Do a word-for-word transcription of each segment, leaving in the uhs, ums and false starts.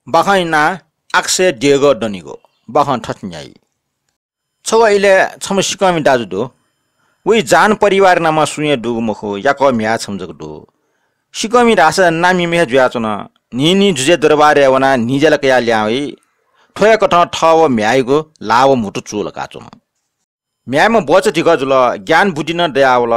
बाखं इनाः आकाशय् देगः दनिगु बाखं थथे न्ह्याइ। छगू इलय् छम्ह सिकःमि दाजु दु। वइ जान परिवार नामा सुं हे दुगु मखु, याकः म्ह्याय् छम्ह जक दु। सिकःमि धाःसा नामिम्ह हे जुयाच्वन। न्हिं न्हिं जुजुया दरबारय् वनाः न्हिज्याला कयाः ल्याहां वइ। थ्व हे कथं थः व म्ह्याय्‌यागु लाः व म्हुतु चूलाकाच्वन। म्ह्याय्‌म्ह बचय् धिकः जुल, ज्ञान बुद्धि नं दयावल।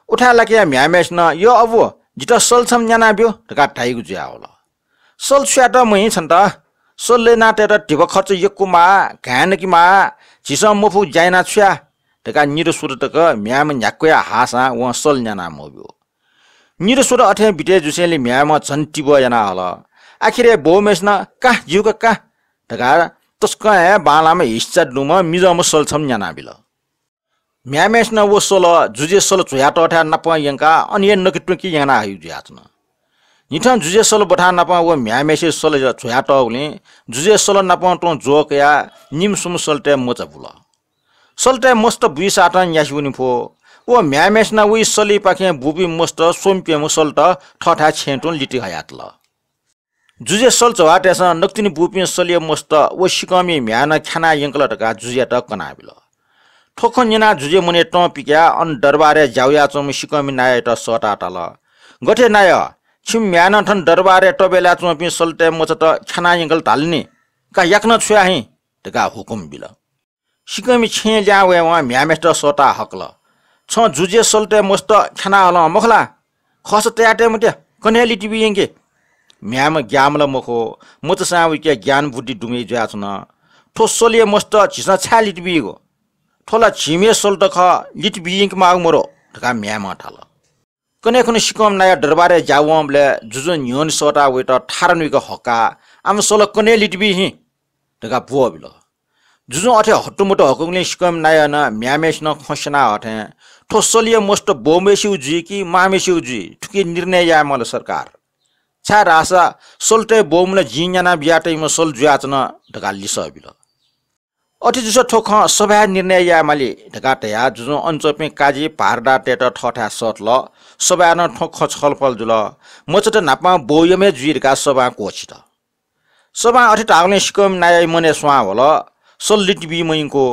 उथाय् लाकाया म्ह्याय्‌म्हय्‌सिनं, "यः अबु, जितः सल छम्ह न्यानाब्यु" धकाः धाइगु जुयावल। "सल छु यायेत महि छन्त? सल लय् यानातयेत धिबा खर्च यक्व माः, घाँय् नके माः, झीसं मफुगु ज्या यानाः छु याये?" धकाः निदँ स्वत तक म्ह्याय्‌म्ह न्ह्याक्वया हाःसां वं सल न्याना मब्यू। निदँ स्वत अथें बितय् जुसेंलि म्ह्याय्‌म्हं झन तिबः याना हल। आखिरय् बौम्हय्‌सिनं, "का, ज्यू का, का" धकाः तसकं हे बांलाःम्ह हिस्सा दुम्ह मिजंम्ह सल छम्ह न्यानाबिल। म्ह्याय्‌म्हय्‌सिनं व सल जुजुया सल झ्वयातःथाय् नापं यंकाः अन हे नकेत्वंके याना हइगु जुयाच्वन। न्हिथं जुजुया सल ब्वथां नापं व म्ह्याय्‌म्हय्‌सिया सल झ्वयातःगुलिं जुजुया सल नापं तुं ज्वः कयाः निम्ह स्वम्ह सलतय् मचा बुल। सलतय् मस्त बुइसातं न्यासि वने फु। व म्ह्याय्‌म्हय्‌सिनं वइ सलपाखें बूपिं मस्त स्वम्ह प्यम्ह सलत थःथाय् छेँय् तुं लिति हयातल। जुजुया सल झ्वःवाःतय्‌सं नकतिनि बूपिं सलया मस्त व सिकःमि म्ह्याय्‌नं ख्यानाः यंकल धकाः जुजुयात कनाबिल। थ्व खँ न्यनाः जुजुया मनय् तं पिकयाः अन दरबारय् ज्या यानाच्वंम्ह सिकःमि नायःयात सःताः धाल, "गथे नायः, छिमि म्ह्याय्‌नं थन दरबारय् तबय् लायाच्वंपिं सलतय् मचात ख्यानाः यंकल धाल नि, का याकनं छु याये हँ?" धकाः हुकुम बिल। सिकःमि छेँय् लिहां वयेवं म्ह्याय्‌म्हय्‌सित सःताः हकल, "छं जुजुया सलतय् मस्त ख्यानाः हलं मखु ला? खःसा तयातये मते, कन्हय् लिति बी यंके।" म्ह्याय्‌म्ह ग्याःम्ह ला मखु, मचासां वइके ज्ञान बुद्धि दुम्ह जुयाच्वन। "थ्व सलया मस्त झीसं छाय् लिति बीगु? थ्व ला झीम्ह सलत खः, लिति बी यंके माःगु मदु" धकाः म्ह्याय्‌म्हं धाल। कन्हय् खुन्हु सिकःमि नायः दरबारय् ज्या वंबलय् जुजुं न्ह्यःने सःताः वइत थारा नुइक हक्काः, "आम सल कन्हय् लिति बी हिँ" धकाः ब्वःबिल। जुजुं अथे हतुमतु हकूगुलिं सिकःमि नायःनं म्ह्याय्‌म्हय्‌सिनं खँ स्यनाः हथें, "थ्व सलया मस्त बौम्हय्‌सिगु जुइ कि मांम्हय्‌सिगु जुइ, थुकी निर्णय यायेमाल सरकार। छाय्‌धाःसा सलतय् बौम्ह ला जिं न्याना बियातइम्ह सल जुयाच्वन" धकाः लिसः बिल। "अथे जूसा थ्व खँ सभाय् निर्णय यायेमाली" धकाः धयाः जुजुं अन च्वंपिं काजी भारदारतय्‌त थःथाय् सःतल। सभाय् नं थ्व खँ छलफल जुल। मचात न्हापां बौयम हे जुइ धकाः सभां क्वःछित। सभां अथे धाःगुलिं सिकःमि नायःया मनय् स्वां वल, सल लिति बी मयंकू।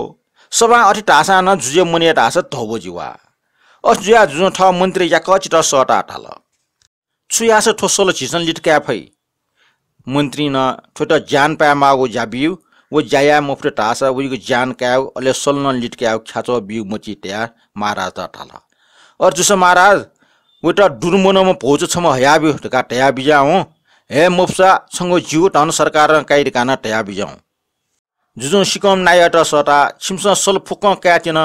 सभां अथे धाःसां नं जुजुया मनय् धाःसा धौबजि वा। अथे जुयाः जुजुं थः मन्त्री याकःचित सःताः धाल, "छु याःसा थ्व सल झीसं लित काये फइ?" मन्त्रीं नं थ्वयात ज्यान पायेमाःगु ज्या ब्यू, व ज्या याये मफुत धाःसा वयागु ज्यान कायेगु, अले सल नं लित कायेगु ख्याच्वः ब्यू मतिइ तयाः महाराजत धाल, "अथे जूसा महाराज, वयात दुरुमनंम्ह भौचा छम्ह हयाब्यु धकाः धया बिज्याहुँ। हे मफुसा छंगु जिउ धन सरकारं काइ धकाः नं धया बिज्याहुँ।" जुजुं सिकःमि नायःयात सःताः, "छिमिसं सल फुक्कं कायेत्यन,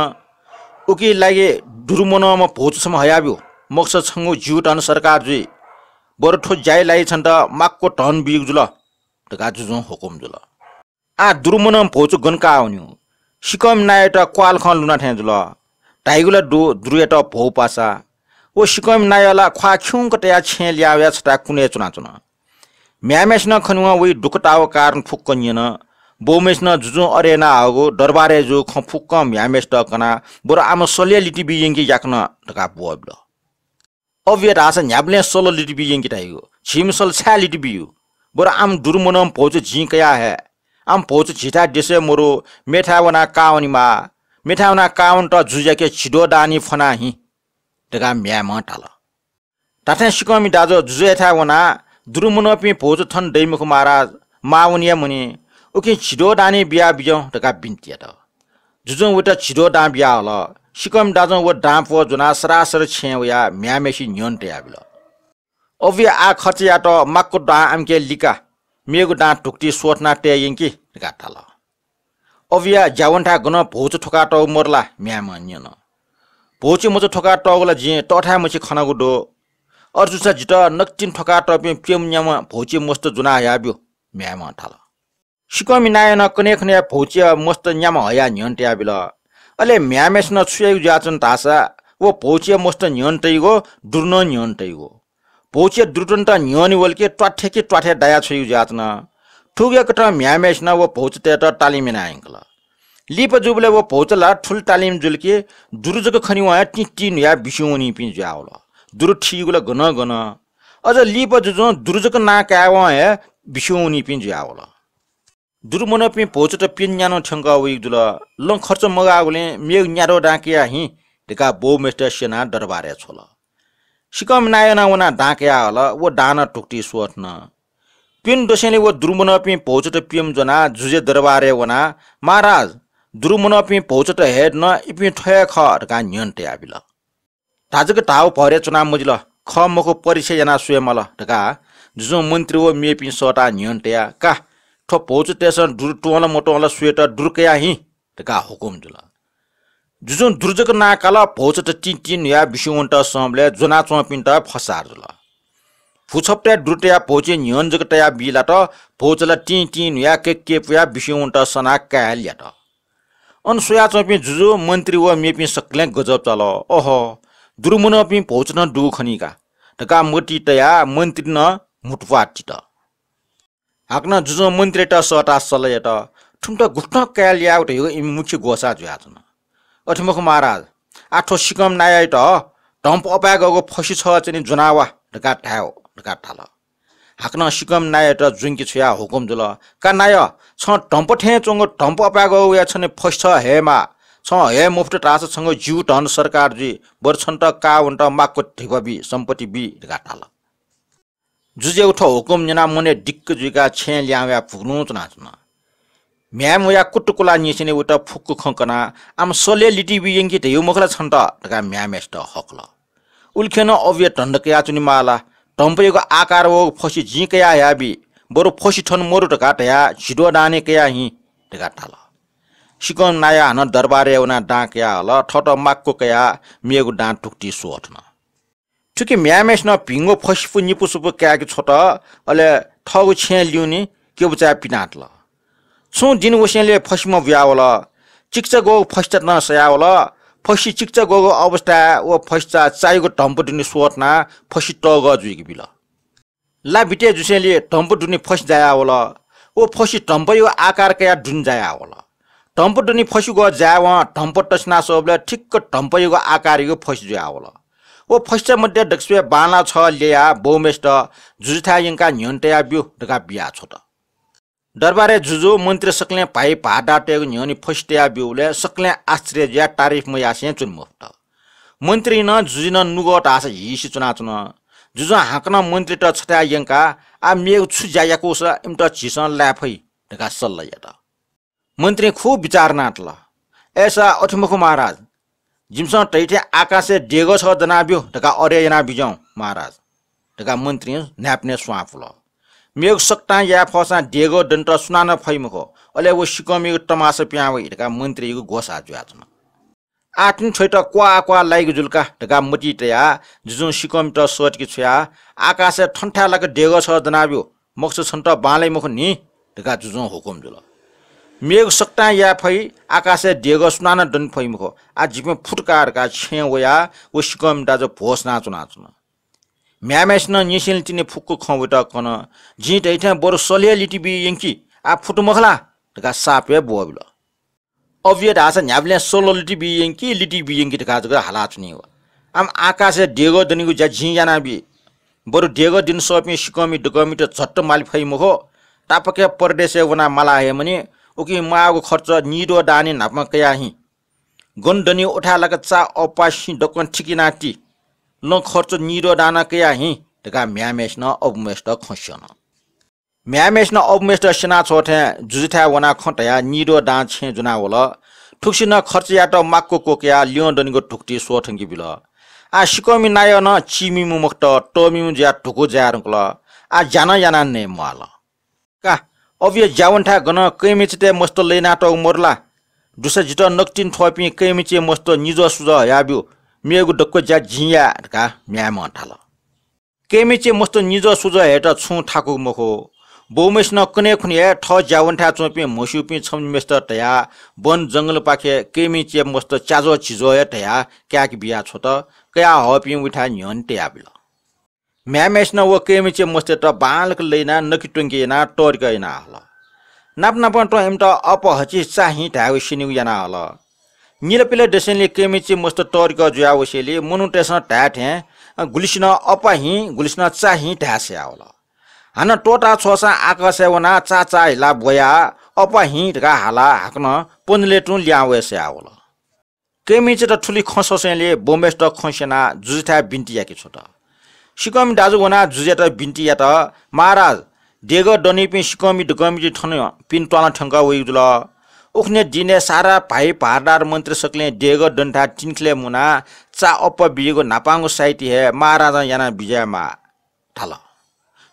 उकिया लागि दुरुमनंम्ह भौचा छम्ह हयाब्यु, मखुसा छंगु जिउ धन सरकार जुइ। बरु थ्व ज्याया लागि छन्त माक्व धन बीगु जुल" धकाः जुजुं हुकुम जुल। आः दुरुमनं भौचा गन काः वनीगु? सिकःमि नायःयात क्वाःल खँ लुना थें जुल। धाइगु ला दु, दुरुयात भौ पासा। व सिकःमि नायः ला ख्वाः खिउँक तयाः छेँय् लिहां वयाः छथाय् कुनय् च्वनाच्वन। म्ह्याय्‌म्हय्‌सिनं खनेवं वइ दुःखताःगु कारण फुक्क न्यन। बौम्हय्‌सिनं जुजुं अथे यानाहःगु, दरबारय् जूगु खँ फुक्कं म्ह्याय्‌म्हय्‌सित कनाः, "बरु आम सल हे लिति बी यंके याकनं" धकाः ब्वःबिल। "अबुया धाःसा न्ह्याबलें सल लिति बी यंके धाइगु, झीम्ह सल छाय् लिति बीगु? बरु आम दुरुमनं भौचा जिं कया हये। आम भौचा झीथाय् देशय् मरु, मेथाय् वनाः काः वनेमाः। मेथाय् वनाः काः वनेत जुजुयाके झिद्वः दानय् फ्वना हिँ" धकाः म्ह्याय्‌म्हं धाल। धात्थें सिकःमि दाजु जुजुयाथाय् वनाः, "दुरुमनंपिं भौचा थन दइ मखु महाराज, माः वने हे मनि। उकिं झिद्वः दानय् बिया बिज्याहुँ" धकाः बिन्ति यात। जुजुं वयात झिद्वः दां बिया हल। सिकःमि दाजुं व दां प्वः ज्वनाः सरासर छेँय् वयाः म्ह्याय्‌म्हय्‌सित न्ह्यःने तयाबिल। "अबुया आः खर्च यायेत माक्व दां आमिके लिका, मेगु दां धुकुतिइ स्वथना तये यंकि" धकाः धाल। "अबुया ज्या वनेथाय् गनं भौचा थ्वकातःगु मदु ला?" म्ह्याय्‌म्हं न्यन। "भौचा मचा थ्वकातःगु ला जिं तःथाय् मछि खनागु दु। अथे जूसा जितः नकतिनि थ्वकातःपिं प्यम्ह न्याम्ह भौचा मस्त ज्वना हयाब्यु" म्ह्याय्‌म्हं धाल। सिकःमि नायः नं कन्हय् खुन्हु भौचा मस्त न्याम्ह हयाः न्ह्यःने तयाबिल। अले म्ह्याय्‌म्हय्‌सिनं छु याइगु जुयाच्वन धाःसा, व भौचा मस्त न्ह्यःने तइगु, दुरु नं न्ह्यःने तइगु। भौचा दुरुतय्‌त न्ह्यःने वल कि त्वाथय् कि त्वाथय् दाया छ्वइगु जुयाच्वन। थुकिया कथं म्ह्याय्‌म्हय्‌सिनं व भौचातय्‌त तालिम याना यंकल। लिपा जूबलय् व भौचा ला थुलि तालिम जुल कि दुरु जक खनेवं हे तिंतिं न्हुयाः बिस्युं वनीपिं जुयावल। दुरु थीगु ला गनं गनं। अझ लिपा जुजुं दुरु जक नां कायेवं हे बिस्युं वनीपिं जुयावल। दुरुमनःपिं भौचात प्यन्हु न्यान्हु थ्यंकः वइगु जुल। लँ खर्च मगाःगुलिं मेगु न्याद्वः दां कयाः हिँ धकाः बौम्हेसित स्यनाः दरबारय् छ्वल। सिकंमि नायः नं वनाः दां कयाहल। व दां नं धुकुतिइ स्वथन। प्यन्हु दसेंलि व दुरुमनःपिं भौचात प्यम्ह ज्वनाः जुजुया दरबारय् वनाः, महाराज, दुरुमनःपिं भौचात हये धुन, इपिं थ्व हे खः धकाः न्ह्यःने तयाबिल। धाःजक धाःगु भरय् च्वना मजिल, खः मखु परीक्षा यानाः स्वये माल धकाः जुजुं मन्त्री व मेपिं सःताः न्ह्यःने तयाः, का, थ्व भौचातय्सं दुरु त्वंल मत्वंल स्वयेत दुरु कयाः हिँ धकाः हुकुम जुल। जुजुं दुरु जक नां काल। भौचात तिं तिं न्हुयाः बिस्युं वनेत संबलय् ज्वनाच्वंपिन्त फसार जुल। भुछपतय् दुरु तयाः भौचां न्ह्यःने जक तयाः बिलात। भौचा ला तिं तिं न्हुयाः केकेपुयाः बिस्युं वनेत सनाः काय् यात। अन स्वयाच्वंपिं जुजु, मन्त्री व मेपिं सकलें गजब चाल। अह, दुरुमनःपिं भौचात नं दुगु खनी का धकाः मतिइ तयाः मन्त्रीं नं म्हुतुप्वाः तित। हाकनं जुजुं मन्त्रीयात सःताः सल्लाह यात। थुमित गुकथं काय् यायेगु धयागु इमि मुख्य ग्वसाः जुयाच्वन। अथे मखु महाराज, आः थ्व सिकंमि नायःयात धम्प अपाय्गःगु फसि छगः छेँय् ज्वनाः वा धकाः धायेगु धकाः धाल। हाकनं सिकंमि नायःयात ज्वंके छ्वयाः हुकुम जुल, का नायः, छं धम्प थें च्वंगु धम्प अपाय्गःगु वया छेँय् फसि छगः हयेमाः। छं हये मफुत धाःसा छंगु जिगु धन सरकार जुइ, बरु छन्त काः वनेत माक्व धिबा बी, सम्पत्ति बी धकाः धाल। जुजुयागु थ्व हुकुम न्यनाः मनय् दिक्क जुइकाः छेँय् लिहां वयाः भुगुलुं च्वनाच्वन। म्ह्याय्म्ह वयाः कुतुकुलाः निसेंलि वयात फुक्क खँ कनाः, आम सलय् लिति बी यंकि धयागु मखु ला छन्त धकाः म्ह्याय्म्हेसित हकल। उलिखय् नं अबुया धन्दा कयाच्वनेमाः ला? धम्पयागु आकार वःगु फसि जिं कयाः हयाबी, बरु फसि थन मदु धकाः धयाः झिद्वः दानय् कयाः हिँ धकाः धाल। सिकंमि नायः हानं दरबारय् वनाः दां कयाहल। थःत माक्व कयाः मेगु दां धुकुतिइ स्वथन। थुकी म्ह्याय्म्हेसिनं भिंगु फसिपु निपुसुपु काय्के छ्वत। अले थःगु छेँय् लिउने क्यबुचाय् पिनातल। छुं दिं वसेंलि फसिम्ह बुयावल। चिकिचा ग्वःगु फसिचा नं सयावल। फसि चिकिचा ग्वःगु अवस्थाय् व फसिचा चायागु धम्प दुने स्वथनाः फसि तःगः जुइके बिल। ला बिते जुसेंलि धम्प दुने फसि जायावल। व फसि धम्पयागु आकार कयाः दुने जायावल। धम्प दुने फसिगः जायेवं धम्प तछिना स्वःबलय् ठिक्क धम्पयागु आकारयागु फसि जुयावल। व फसिचा मध्ये दकलय् बांलाः छगः ल्ययाः बौम्हेसित जुजुथाय् यंकाः न्ह्यःने तयाब्यु धकाः बियाछ्वत। दरबारय् जुजु, मन्त्री सकलें भाइ भाःदातय्गु न्ह्यःने फसि तयाब्यूबलय् सकलें आश्चर्य जुयाः तारिफ मयासें च्वने मफुत। मन्त्रीं नं जुजुं नं नुगः धाःसा हीसे च्वनाच्वन। जुजुं हाकनं मन्त्रीत छथाय् यंकाः, आः मेगु छु ज्या याकूसा इमित झीसं लाये फइ धकाः सल्लाह यात। मन्त्रीं खुब बिचाः यानातल। अय्सा अथे मखु महाराज, जिमिसं धइथें आकाशय् देगः छगः दनाब्यु धकाः अडे यानाबिज्याहुँ महाराज धकाः मन्त्रीं न्हाय्पनय् स्वां पुल। मेगु सकतां याये फःसां देगः दनेत सुनानं फइ मखु, अले व सिकंमियागु तमासा पिहां वइ धकाः मन्त्रीयागु ग्वसाः जुयाच्वन। आः तिनि थ्वयात क्वाः क्वाः लाइगु जुल का धकाः मतिइ तयाः जुजुं सिकंमित सःतके छ्वयाः, आकाशय् थनथाय् लाक देगः छगः दनाब्यु, मखुसा छन्त बांलाइ मखु नि धकाः जुजुं हुकुम जुल। मेगु सकतां याये फइ, आकाशय् देगः सुनानं दने फइ मखु। आः जिपिं फुत का धकाः छेँय् वयाः व सिकंमि दाजु भ्वसुनाच्वनाच्वन। म्ह्याय्म्हेसिनं निसेंलि तिनि फुक्क खँ वयात कन। जिं धइथें बरु सलय् लिति बी यंकि, आः फुत मखु ला धकाः साप हे ब्वःबिल। अबुया धाःसा न्ह्याबलें सलय् लिति बी यंकि, लिति बी यंकि धकाः जक हालाच्वनी। आम आकाशय् देगः दनेगु ज्या जिं यानाबी। बरु देगः दने सःपिं सिकंमि दकःमित झट्ट माले फइ मखु। तापाक परदेशय् वनाः माला हये मनि। उकिं माःगु खर्च निद्वः दानय् न्हापां कयाः हिँ। गन दनी उथाय् लाक चा अप्पा सिँ दक्वं ठीक यानाः ति। लँ खर्च निद्वः दानं कयाः हिँ धकाः म्ह्याय्म्हेसिनं अबुम्हेसित खँ स्यन। म्ह्याय्म्हेसिनं अबुम्हेसित स्यनाछ्वः थें जुजुथाय् वनाः खँ धयाः निद्वः दां छेँय् ज्वनावल। थुगुसी नं खर्च यायेत माक्व क्वकयाः ल्यं दनेगु धुकुतिइ स्वथंके बिल। आः सिकंमि नायः नं चीमिम्ह मखुत, तःमिम्ह जुयाः धुकू जाये धुंकल। आः ज्या नं यानाः नये म्वाःल। का, अबुया ज्या वनेथाय् गनं कैमिचय् मस्त लय् यानातःगु मदु ला? दुसा जितः नकतिनि थ्वःपिं कैमिचय् मस्त निद्वः सुद्वः हयाब्यु, मेगु दक्व ज्या जिं याये धकाः म्ह्याय्म्हं धाल। कैमिचय् मस्त निद्वः सुद्वः हयेत छुं थाकु मखु। बौम्हेसिनं कन्हय् खुन्हु हे थः ज्या वनेथाय् च्वंपिं म्हस्यूपिं छम्हस्यूम्हेसित धयाः वन जंगलपाखे कैमिचय् मस्त च्याज्वः झिज्वः हे धयाः काय्के बियाछ्वत। कयाः हःपिं उथाय् न्ह्यःने तयाबिल। म्ह्याय्म्हेसिनं व कैमिचय् मस्तय्त बांलाक लय् यानाः नकि त्वंके यानाः तःधिकः यानाहल। नाप नापं तुं इमित अप्पा हचि चा हिँ धायेगु स्यनेगु यानाहल। निलापिला देशंलि कैमिचय् मस्त तःधिकः जुयावसेंलि मनूतय्सं धाये थें गुलिसिनं अप्पा हिँ, गुलिसिनं चा हिँ धाये सयावल। हानं त्वःता छ्वःसां आकाशय् वनाः चा चा हिला ब्वयाः अप्पा हिं धकाः हालाः हाकनं पन्जुलय् तुं लिहां वये सयावल। केमिचेत थुलि खँ स्वसेंलि बोमय्‌सित खँ स्यनाः जुजुथाय् बिन्ति याके छ्वत। सिकःमि दाजु वनाः जुजुयात बिन्ति यात, महाराज, देगः दनीपिं सिकःमि दकःमिपिं थन पिने त्वालं थ्यंकः वइगु जुल। उखुन्हु दिनय् सारा भाइ भारदार मन्त्री सकलें देगः दनेथाय् तिनिखिलय् मुनाः चा अप्पा बीगु न्हापांगु साइति हे महाराजं याना बिज्यायेमाः धाल।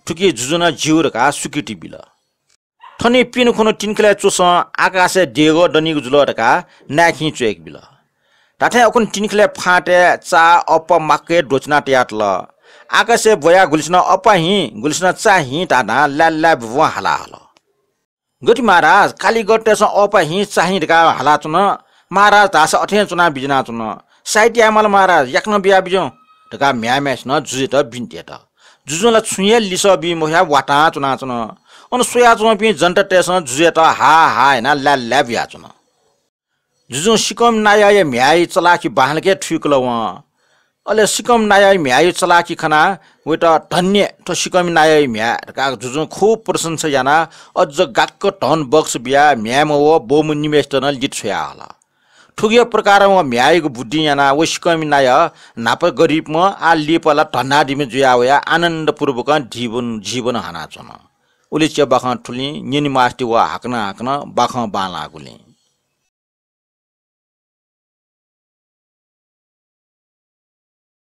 थुकी जुजुं नं ज्यू धकाः स्वीकृति बिल। थन पिने खुन्हु तिनिखिलय् च्वसं आकाशय् देगः दनीगु जुल धकाः नाय्‌खिं च्वय्‌के बिल। धात्थें उखुन्हु तिनिखिलय् फाँतय् चा अप्पा माक्क हे द्वःचिना तयातल। आकाशय् ब्वयाः गुलिसिनं अप्पा हिं, गुलिसिनं चा हिं धाधां ल्याः ल्याः ब्वं हाला हल। गथे महाराज, कालिगतय्‌सं अप्पा हिं चा हिं धकाः हालाच्वन, महाराज धाःसा अथें च्वनाः बिज्यानाच्वन। साइति यायेमाल महाराज, याकनं बियाबिज्याहुँ धकाः म्ह्याय्‌म्हय्‌सिनं जुजुयात बिन्ति यात। जुजुं ला छुं हे लिसः बी मफयाः वातां च्वनाच्वन। अन स्वयाच्वंपिं जनतातय्‌सं जुजुयात हा हा यानाः ल्याः ल्याः बियाच्वन। जुजुं सिकःमि नायःया म्ह्याय्‌या चलाखि बांलाक हे थुइकल वं। अले सिकःमि नायःया म्ह्याय्‌या चलाखि खनाः वयात धन्य थ्व सिकःमि नायःया म्ह्याय् धकाः जुजुं खुब प्रशंसा यानाः अझ गाक्क धन बक्स बियाः म्ह्याय्‌म्ह व बौम्ह निम्हय्‌सित नं लित छ्वयाहल। थुकिया प्रकारं व म्ह्याय्‌यागु बुद्धिं यानाः व सिकःमि नायः न्हापा गरिबम्ह आः लिपा ला धनाढ्यम्ह जुयाः वयाः आनन्दपूर्वकं जीवन, जीवन हनाच्वन। उलिच्या बाखं थुलिं न्यने मास्ति व हाकनं हाकनं बाखं बांलाःगुलिं।